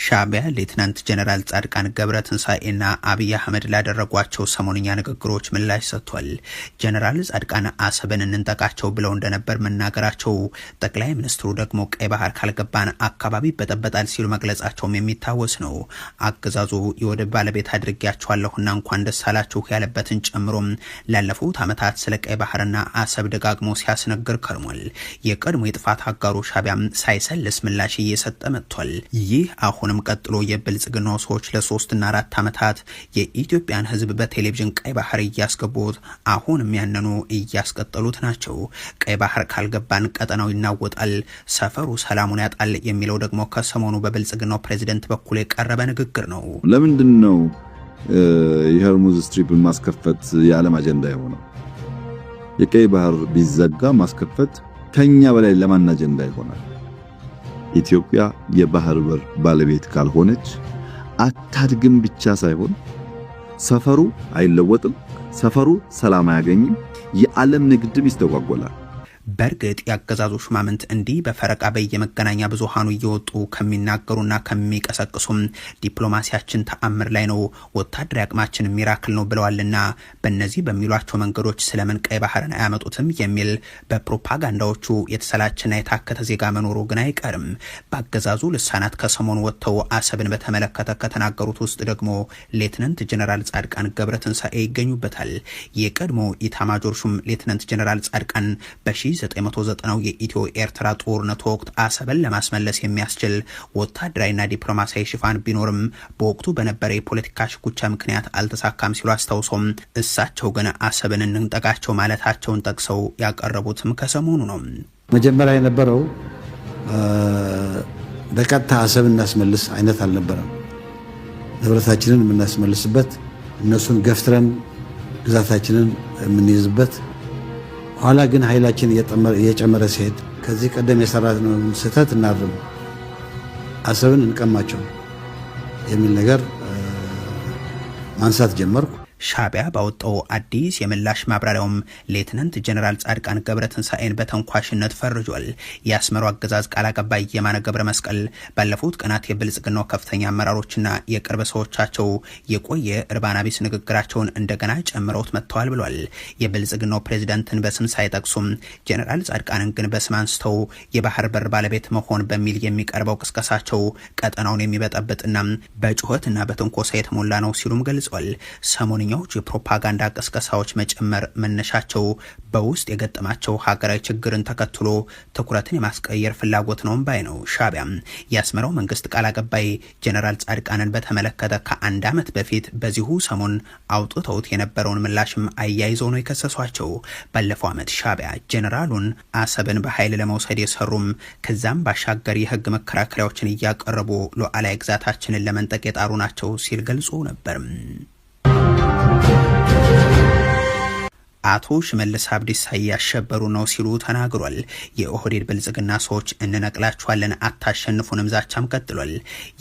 ሻዕቢያ ሌትናንት ጀነራል ጻድቃን ገብረ ትንሳኤና አብይ አህመድ ላደረጓቸው ሰሞንኛ ንግግሮች ምላሽ ሰጥቷል። ጀነራል ጻድቃን አሰብን እንንጠቃቸው ብለው እንደነበር መናገራቸው፣ ጠቅላይ ሚኒስትሩ ደግሞ ቀይ ባህር ካልገባን አካባቢ ይበጠበጣል ሲሉ መግለጻቸውም የሚታወስ ነው። አገዛዙ የወደብ ባለቤት አድርጌያቸዋለሁና እንኳን ደስ አላችሁ ያለበትን ጨምሮም ላለፉት ዓመታት ስለ ቀይ ባህርና አሰብ ደጋግሞ ሲያስነግር ከርሟል። የቀድሞ የጥፋት አጋሩ ሻዕቢያም ሳይሰልስ ምላሽ እየሰጠ መጥቷል። ይህ አሁንም ቀጥሎ የብልጽግናው ሰዎች ለ3ና 4 ዓመታት የኢትዮጵያን ሕዝብ በቴሌቪዥን ቀይ ባህር እያስገቡት አሁንም ያንኑ እያስቀጠሉት ናቸው። ቀይ ባህር ካልገባን ቀጠናው ይናወጣል፣ ሰፈሩ ሰላሙን ያጣል የሚለው ደግሞ ከሰሞኑ በብልጽግናው ፕሬዚደንት በኩል የቀረበ ንግግር ነው። ለምንድን ነው የሆርሙዝ Strip ን ማስከፈት የዓለም አጀንዳ የሆነው? የቀይ ባህር ቢዘጋ ማስከፈት ከኛ በላይ ለማን አጀንዳ ይሆናል? ኢትዮጵያ የባህር በር ባለቤት ካልሆነች አታድግም ብቻ ሳይሆን ሰፈሩ አይለወጥም፣ ሰፈሩ ሰላም አያገኝም፣ የዓለም ንግድም ይስተጓጎላል። በእርግጥ የአገዛዙ ሹማምንት እንዲህ በፈረቃ በየመገናኛ ብዙሃኑ እየወጡ ከሚናገሩና ከሚቀሰቅሱም ዲፕሎማሲያችን ተአምር ላይ ነው፣ ወታደራዊ አቅማችን miracle ነው ብለዋልና በእነዚህ በሚሏቸው መንገዶች ስለምን ቀይ ባህርን አያመጡትም የሚል በፕሮፓጋንዳዎቹ የተሰላቸና የታከተ ዜጋ መኖሩ ግን አይቀርም። በአገዛዙ ልሳናት ከሰሞኑ ወጥተው አሰብን በተመለከተ ከተናገሩት ውስጥ ደግሞ ሌትናንት ጀነራል ጻድቃን ገብረትንሳኤ ይገኙበታል። የቀድሞ ኢታማጆር ሹም ሌትናንት ጀነራል ጻድቃን በ1990 የኢትዮ ኤርትራ ጦርነት ወቅት አሰብን ለማስመለስ የሚያስችል ወታደራዊና ዲፕሎማሲያዊ ሽፋን ቢኖርም በወቅቱ በነበረ የፖለቲካ ሽኩቻ ምክንያት አልተሳካም ሲሉ አስታውሶም እሳቸው ግን አሰብን እንንጠቃቸው ማለታቸውን ጠቅሰው ያቀረቡትም ከሰሞኑ ነው። መጀመሪያ የነበረው በቀጥታ አሰብ እናስመልስ አይነት አልነበረም። ንብረታችንን የምናስመልስበት፣ እነሱን ገፍትረን ግዛታችንን የምንይዝበት፣ ኋላ ግን ኃይላችን እየጨመረ ሲሄድ ከዚህ ቀደም የሰራነውን ስህተት እናርም፣ አሰብን እንቀማቸው የሚል ነገር ማንሳት ጀመርኩ። ሻዕቢያ ባወጣው አዲስ የምላሽ ማብራሪያውም ሌትናንት ጀነራል ጻድቃን ገብረትንሳኤን በተንኳሽነት ፈርጇል። የአስመራው አገዛዝ ቃል አቀባይ የማነ ገብረ መስቀል ባለፉት ቀናት የብልጽግናው ከፍተኛ አመራሮችና የቅርብ ሰዎቻቸው የቆየ እርባና ቢስ ንግግራቸውን እንደገና ጨምረውት መጥተዋል ብሏል። የብልጽግናው ፕሬዚዳንትን በስም ሳይጠቅሱም ጀነራል ጻድቃንን ግን በስም አንስተው የባህር በር ባለቤት መሆን በሚል የሚቀርበው ቅስቀሳቸው ቀጠናውን የሚበጠብጥና በጩኸትና በትንኮሳ የተሞላ ነው ሲሉም ገልጿል። ሰሞንኛዎቹ የፕሮፓጋንዳ ቅስቀሳዎች መጨመር መነሻቸው በውስጥ የገጠማቸው ሀገራዊ ችግርን ተከትሎ ትኩረትን የማስቀየር ፍላጎት ነው ባይ ነው ሻዕቢያ። የአስመራው መንግስት ቃል አቀባይ ጀነራል ጻድቃንን በተመለከተ ከአንድ ዓመት በፊት በዚሁ ሰሞን አውጥተውት የነበረውን ምላሽም አያይዘው ነው የከሰሷቸው። ባለፈው ዓመት ሻዕቢያ ጀነራሉን አሰብን በኃይል ለመውሰድ የሰሩም ከዛም ባሻገር የህግ መከራከሪያዎችን እያቀረቡ ሉዓላዊ ግዛታችንን ለመንጠቅ የጣሩ ናቸው ሲል ገልጾ ነበር። አቶ ሽመልስ አብዲሳ እያሸበሩ ነው ሲሉ ተናግሯል። የኦህዴድ ብልጽግና ሰዎች እንነቅላችኋለን፣ አታሸንፉንም ዛቻም ቀጥሏል።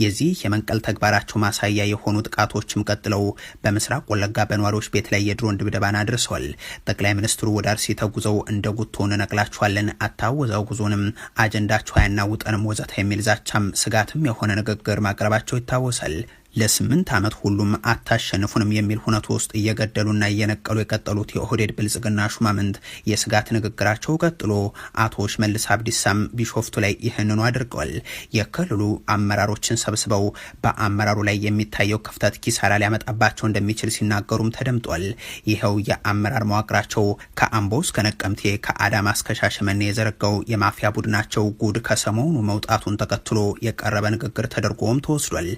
የዚህ የመንቀል ተግባራቸው ማሳያ የሆኑ ጥቃቶችም ቀጥለው በምስራቅ ወለጋ በነዋሪዎች ቤት ላይ የድሮን ድብደባን አድርሰዋል። ጠቅላይ ሚኒስትሩ ወደ አርሲ ተጉዘው እንደ ጉቶ እንነቅላችኋለን፣ አታወዛውዙንም፣ አጀንዳችሁ አያናውጠንም ወዘተ የሚል ዛቻም ስጋትም የሆነ ንግግር ማቅረባቸው ይታወሳል። ለ8 ዓመት ሁሉም አታሸንፉንም የሚል ሁነት ውስጥ እየገደሉና እየነቀሉ የቀጠሉት የኦህዴድ ብልጽግና ሹማምንት የስጋት ንግግራቸው ቀጥሎ አቶ ሽመልስ አብዲሳም ቢሾፍቱ ላይ ይህንኑ አድርገዋል። የክልሉ አመራሮችን ሰብስበው በአመራሩ ላይ የሚታየው ክፍተት ኪሳራ ሊያመጣባቸው እንደሚችል ሲናገሩም ተደምጧል። ይኸው የአመራር መዋቅራቸው ከአምቦ እስከ ነቀምቴ፣ ከአዳማ እስከ ሻሸመኔ የዘረጋው የማፊያ ቡድናቸው ጉድ ከሰሞኑ መውጣቱን ተከትሎ የቀረበ ንግግር ተደርጎም ተወስዷል።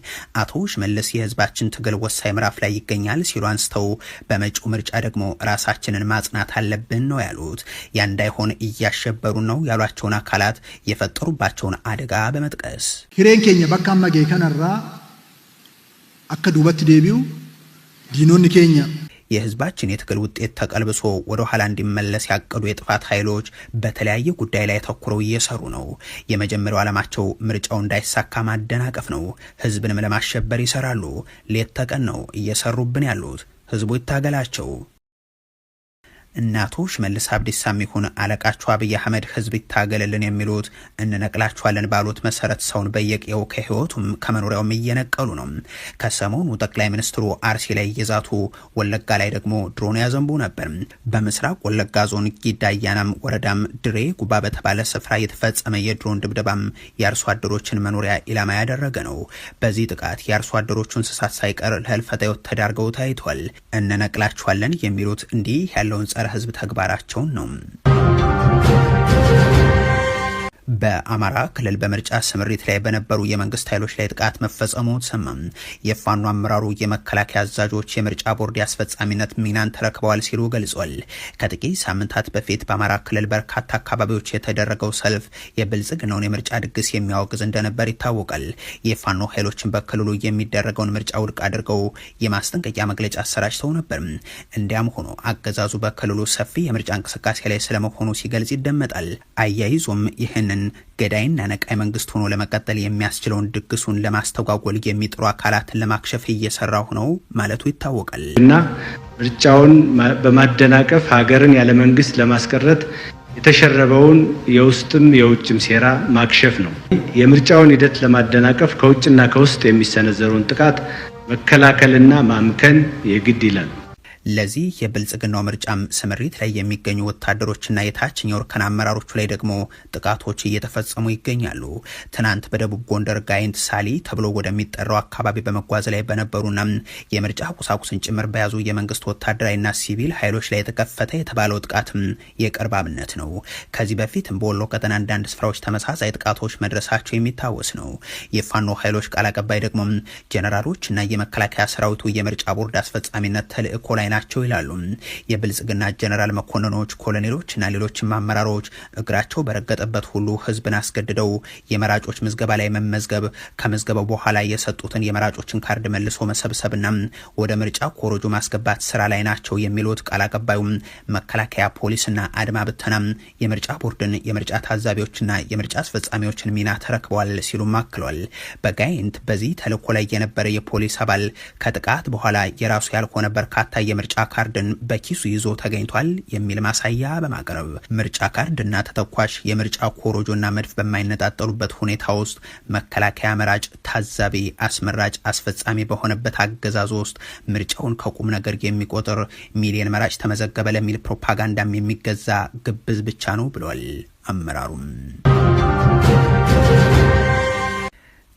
አቶ ሽመልስ የህዝባችን ትግል ወሳኝ ምዕራፍ ላይ ይገኛል ሲሉ አንስተው በመጪው ምርጫ ደግሞ ራሳችንን ማጽናት አለብን ነው ያሉት። ያ እንዳይሆን እያሸበሩ ነው ያሏቸውን አካላት የፈጠሩባቸውን አደጋ በመጥቀስ Hireen keenya bakka amma ga'e kanarraa akka duubatti deebi'u diinonni keenya የህዝባችን የትግል ውጤት ተቀልብሶ ወደ ኋላ እንዲመለስ ያቀዱ የጥፋት ኃይሎች በተለያየ ጉዳይ ላይ ተኩረው እየሰሩ ነው። የመጀመሪያው ዓላማቸው ምርጫው እንዳይሳካ ማደናቀፍ ነው። ህዝብንም ለማሸበር ይሰራሉ። ሌት ተቀን ነው እየሰሩብን ያሉት። ህዝቡ ይታገላቸው። እነ አቶ ሽመልስ አብዲሳም ይሁን አለቃቸው አብይ አህመድ ህዝብ ይታገልልን የሚሉት እንነቅላቸዋለን ባሉት መሰረት ሰውን በየቀየው ከህይወቱም ከመኖሪያውም እየነቀሉ ነው። ከሰሞኑ ጠቅላይ ሚኒስትሩ አርሲ ላይ እየዛቱ ወለጋ ላይ ደግሞ ድሮን ያዘንቡ ነበር። በምስራቅ ወለጋ ዞን ጊዳ አያናም ወረዳም ድሬ ጉባ በተባለ ስፍራ የተፈጸመ የድሮን ድብደባም የአርሶ አደሮችን መኖሪያ ኢላማ ያደረገ ነው። በዚህ ጥቃት የአርሶ አደሮቹ እንስሳት ሳይቀር ለህልፈተ ህይወት ተዳርገው ታይቷል። እንነቅላቸዋለን የሚሉት እንዲህ ያለውን ጸረ ህዝብ ተግባራቸውን ነው። በአማራ ክልል በምርጫ ስምሪት ላይ በነበሩ የመንግስት ኃይሎች ላይ ጥቃት መፈጸሙ ተሰማ። የፋኖ አመራሩ የመከላከያ አዛዦች የምርጫ ቦርድ የአስፈጻሚነት ሚናን ተረክበዋል ሲሉ ገልጿል። ከጥቂት ሳምንታት በፊት በአማራ ክልል በርካታ አካባቢዎች የተደረገው ሰልፍ የብልጽግናውን የምርጫ ድግስ የሚያወግዝ እንደነበር ይታወቃል። የፋኖ ኃይሎችን በክልሉ የሚደረገውን ምርጫ ውድቅ አድርገው የማስጠንቀቂያ መግለጫ አሰራጭተው ነበር። እንዲያም ሆኖ አገዛዙ በክልሉ ሰፊ የምርጫ እንቅስቃሴ ላይ ስለመሆኑ ሲገልጽ ይደመጣል። አያይዞም ይህንን ገዳይና ነቃይ መንግስት ሆኖ ለመቀጠል የሚያስችለውን ድግሱን ለማስተጓጎል የሚጥሩ አካላትን ለማክሸፍ እየሰራሁ ነው ማለቱ ይታወቃል። እና ምርጫውን በማደናቀፍ ሀገርን ያለ መንግስት ለማስቀረት የተሸረበውን የውስጥም የውጭም ሴራ ማክሸፍ ነው። የምርጫውን ሂደት ለማደናቀፍ ከውጭና ከውስጥ የሚሰነዘረውን ጥቃት መከላከልና ማምከን የግድ ይላል። ለዚህ የብልጽግናው ምርጫም ስምሪት ላይ የሚገኙ ወታደሮችና የታችኛው እርከን አመራሮቹ ላይ ደግሞ ጥቃቶች እየተፈጸሙ ይገኛሉ። ትናንት በደቡብ ጎንደር ጋይንት ሳሊ ተብሎ ወደሚጠራው አካባቢ በመጓዝ ላይ በነበሩና የምርጫ ቁሳቁስን ጭምር በያዙ የመንግስት ወታደራዊና ሲቪል ኃይሎች ላይ የተከፈተ የተባለው ጥቃትም የቅርብ አብነት ነው። ከዚህ በፊትም በወሎ ቀጠና አንዳንድ ስፍራዎች ተመሳሳይ ጥቃቶች መድረሳቸው የሚታወስ ነው። የፋኖ ኃይሎች ቃል አቀባይ ደግሞ ጀነራሎች እና የመከላከያ ሰራዊቱ የምርጫ ቦርድ አስፈጻሚነት ተልእኮ ላይ ናቸው ይላሉ። የብልጽግና ጀነራል መኮንኖች፣ ኮሎኔሎች እና ሌሎችም አመራሮች እግራቸው በረገጠበት ሁሉ ህዝብን አስገድደው የመራጮች ምዝገባ ላይ መመዝገብ፣ ከምዝገባው በኋላ የሰጡትን የመራጮችን ካርድ መልሶ መሰብሰብና ወደ ምርጫ ኮሮጆ ማስገባት ስራ ላይ ናቸው የሚሉት ቃል አቀባዩ መከላከያ፣ ፖሊስና አድማ ብተና የምርጫ ቦርድን የምርጫ ታዛቢዎችና የምርጫ አስፈጻሚዎችን ሚና ተረክበዋል ሲሉም አክለዋል። በጋይንት በዚህ ተልእኮ ላይ የነበረ የፖሊስ አባል ከጥቃት በኋላ የራሱ ያልሆነ በርካታ የምርጫ ካርድን በኪሱ ይዞ ተገኝቷል የሚል ማሳያ በማቅረብ ምርጫ ካርድና ተተኳሽ የምርጫ ኮሮጆና መድፍ በማይነጣጠሉበት ሁኔታ ውስጥ መከላከያ መራጭ፣ ታዛቢ፣ አስመራጭ፣ አስፈጻሚ በሆነበት አገዛዝ ውስጥ ምርጫውን ከቁም ነገር የሚቆጥር ሚሊየን መራጭ ተመዘገበ ለሚል ፕሮፓጋንዳም የሚገዛ ግብዝ ብቻ ነው ብሏል አመራሩም።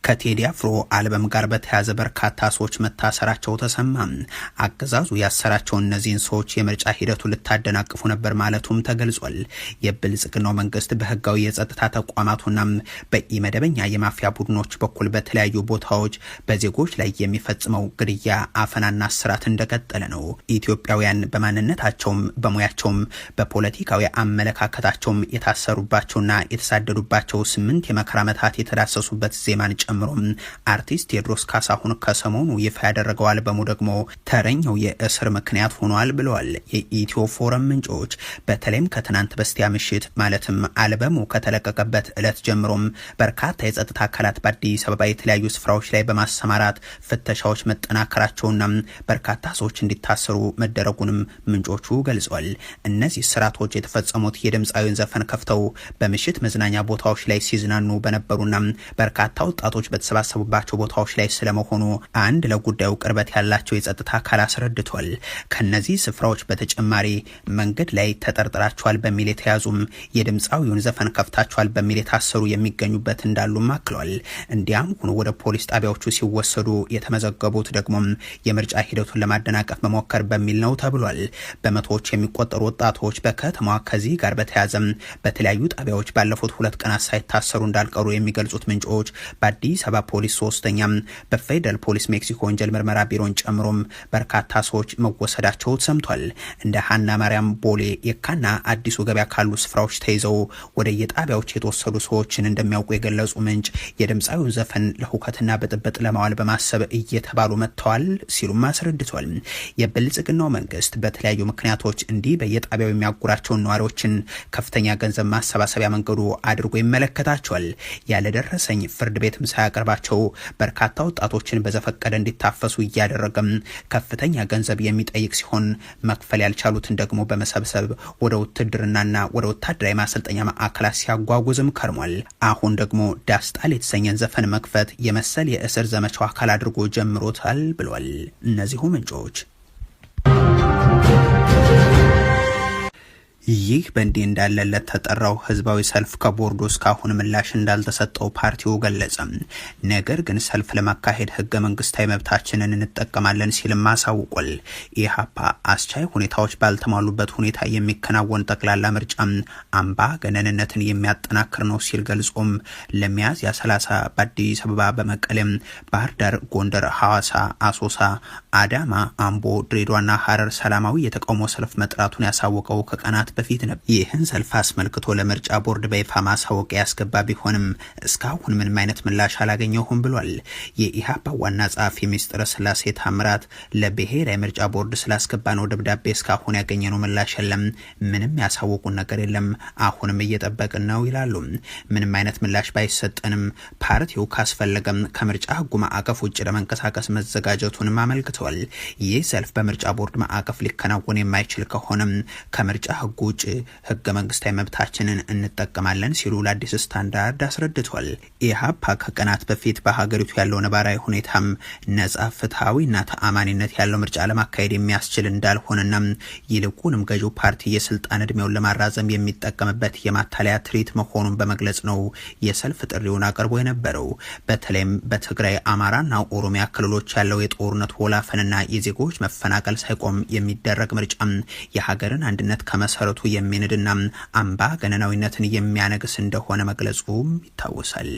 ከቴዲ አፍሮ አልበም ጋር በተያያዘ በርካታ ሰዎች መታሰራቸው ተሰማ። አገዛዙ ያሰራቸው እነዚህን ሰዎች የምርጫ ሂደቱ ልታደናቅፉ ነበር ማለቱም ተገልጿል። የብልጽግናው መንግስት በህጋዊ የጸጥታ ተቋማቱና በኢመደበኛ የማፊያ ቡድኖች በኩል በተለያዩ ቦታዎች በዜጎች ላይ የሚፈጽመው ግድያ፣ አፈናና እስራት እንደቀጠለ ነው። ኢትዮጵያውያን በማንነታቸውም በሙያቸውም በፖለቲካዊ አመለካከታቸውም የታሰሩባቸውና የተሳደዱባቸው 8 የመከራ ዓመታት የተዳሰሱበት ዜማን ጨምሮ አርቲስት ቴዎድሮስ ካሳሁን ከሰሞኑ ይፋ ያደረገው አልበሙ ደግሞ ተረኛው የእስር ምክንያት ሆኗል ብለዋል የኢትዮ ፎረም ምንጮች። በተለይም ከትናንት በስቲያ ምሽት ማለትም አልበሙ ከተለቀቀበት ዕለት ጀምሮም በርካታ የጸጥታ አካላት በአዲስ አበባ የተለያዩ ስፍራዎች ላይ በማሰማራት ፍተሻዎች መጠናከራቸውና በርካታ ሰዎች እንዲታሰሩ መደረጉንም ምንጮቹ ገልጸዋል። እነዚህ ስራቶች የተፈጸሙት የድምፃዊን ዘፈን ከፍተው በምሽት መዝናኛ ቦታዎች ላይ ሲዝናኑ በነበሩና በርካታ ወጣቶች በተሰባሰቡባቸው ቦታዎች ላይ ስለመሆኑ አንድ ለጉዳዩ ቅርበት ያላቸው የጸጥታ አካል አስረድቷል። ከነዚህ ስፍራዎች በተጨማሪ መንገድ ላይ ተጠርጥራቸዋል በሚል የተያዙም የድምፃዊውን ዘፈን ከፍታቸዋል በሚል የታሰሩ የሚገኙበት እንዳሉም አክለዋል። እንዲያም ሆኖ ወደ ፖሊስ ጣቢያዎቹ ሲወሰዱ የተመዘገቡት ደግሞ የምርጫ ሂደቱን ለማደናቀፍ መሞከር በሚል ነው ተብሏል። በመቶዎች የሚቆጠሩ ወጣቶች በከተማዋ ከዚህ ጋር በተያያዘም በተለያዩ ጣቢያዎች ባለፉት 2 ቀናት ሳይታሰሩ እንዳልቀሩ የሚገልጹት ምንጮች በአዲስ አበባ ፖሊስ 3ኛም በፌደራል ፖሊስ ሜክሲኮ ወንጀል ምርመራ ቢሮን ጨምሮም በርካታ ሰዎች መወሰዳቸው ተሰምቷል። እንደ ሀና ማርያም፣ ቦሌ፣ የካና አዲሱ ገበያ ካሉ ስፍራዎች ተይዘው ወደ የጣቢያዎች የተወሰዱ ሰዎችን እንደሚያውቁ የገለጹ ምንጭ የድምፃዊውን ዘፈን ለሁከትና ብጥብጥ ለማዋል በማሰብ እየተባሉ መጥተዋል ሲሉም አስረድቷል። የብልጽግናው መንግስት በተለያዩ ምክንያቶች እንዲህ በየጣቢያው የሚያጉራቸውን ነዋሪዎችን ከፍተኛ ገንዘብ ማሰባሰቢያ መንገዱ አድርጎ ይመለከታቸዋል። ያለደረሰኝ ፍርድ ቤትም ሳያቀርቡ ሳያቀርባቸው በርካታ ወጣቶችን በዘፈቀደ እንዲታፈሱ እያደረገም ከፍተኛ ገንዘብ የሚጠይቅ ሲሆን መክፈል ያልቻሉትን ደግሞ በመሰብሰብ ወደ ውትድርናና ወደ ወታደራዊ ማሰልጠኛ ማዕከላት ሲያጓጉዝም ከርሟል። አሁን ደግሞ ዳስጣል የተሰኘን ዘፈን መክፈት የመሰል የእስር ዘመቻው አካል አድርጎ ጀምሮታል ብሏል እነዚሁ ምንጮች። ይህ በእንዲህ እንዳለ ለተጠራው ህዝባዊ ሰልፍ ከቦርዱ እስካሁን ምላሽ እንዳልተሰጠው ፓርቲው ገለጸ። ነገር ግን ሰልፍ ለማካሄድ ህገ መንግስታዊ መብታችንን እንጠቀማለን ሲልም አሳውቋል። ኢህአፓ አስቻይ ሁኔታዎች ባልተሟሉበት ሁኔታ የሚከናወን ጠቅላላ ምርጫ አምባ ገነንነትን የሚያጠናክር ነው ሲል ገልጾም ለሚያዝያ 30 በአዲስ አበባ፣ በመቀሌም፣ ባህር ዳር፣ ጎንደር፣ ሐዋሳ፣ አሶሳ፣ አዳማ፣ አምቦ፣ ድሬዳዋና ሀረር ሰላማዊ የተቃውሞ ሰልፍ መጥራቱን ያሳወቀው ከቀናት በፊት ነበር። ይህን ሰልፍ አስመልክቶ ለምርጫ ቦርድ በይፋ ማሳወቂያ ያስገባ ቢሆንም እስካሁን ምንም አይነት ምላሽ አላገኘሁም ብሏል። የኢህአፓ ዋና ጸሐፊ ሚስጥረ ስላሴ ታምራት ለብሔራዊ ምርጫ ቦርድ ስላስገባነው ደብዳቤ እስካሁን ያገኘነው ምላሽ የለም፣ ምንም ያሳወቁን ነገር የለም፣ አሁንም እየጠበቅን ነው ይላሉ። ምንም አይነት ምላሽ ባይሰጠንም ፓርቲው ካስፈለገም ከምርጫ ህጉ ማዕቀፍ ውጭ ለመንቀሳቀስ መዘጋጀቱንም አመልክተዋል። ይህ ሰልፍ በምርጫ ቦርድ ማዕቀፍ ሊከናወን የማይችል ከሆነም ከምርጫ ህጉ ውጭ ህገ መንግስታዊ መብታችንን እንጠቀማለን ሲሉ ለአዲስ ስታንዳርድ አስረድቷል። ኢህአፓ ከቀናት በፊት በሀገሪቱ ያለው ነባራዊ ሁኔታም ነጻ፣ ፍትሐዊና ተአማኒነት ያለው ምርጫ ለማካሄድ የሚያስችል እንዳልሆነና ይልቁንም ገዢው ፓርቲ የስልጣን እድሜውን ለማራዘም የሚጠቀምበት የማታለያ ትርኢት መሆኑን በመግለጽ ነው የሰልፍ ጥሪውን አቅርቦ የነበረው። በተለይም በትግራይ፣ አማራና ኦሮሚያ ክልሎች ያለው የጦርነት ወላፈንና የዜጎች መፈናቀል ሳይቆም የሚደረግ ምርጫ የሀገርን አንድነት ከመሰረቱ የሚንድና አምባ ገነናዊነትን የሚያነግስ እንደሆነ መግለጹም ይታወሳል።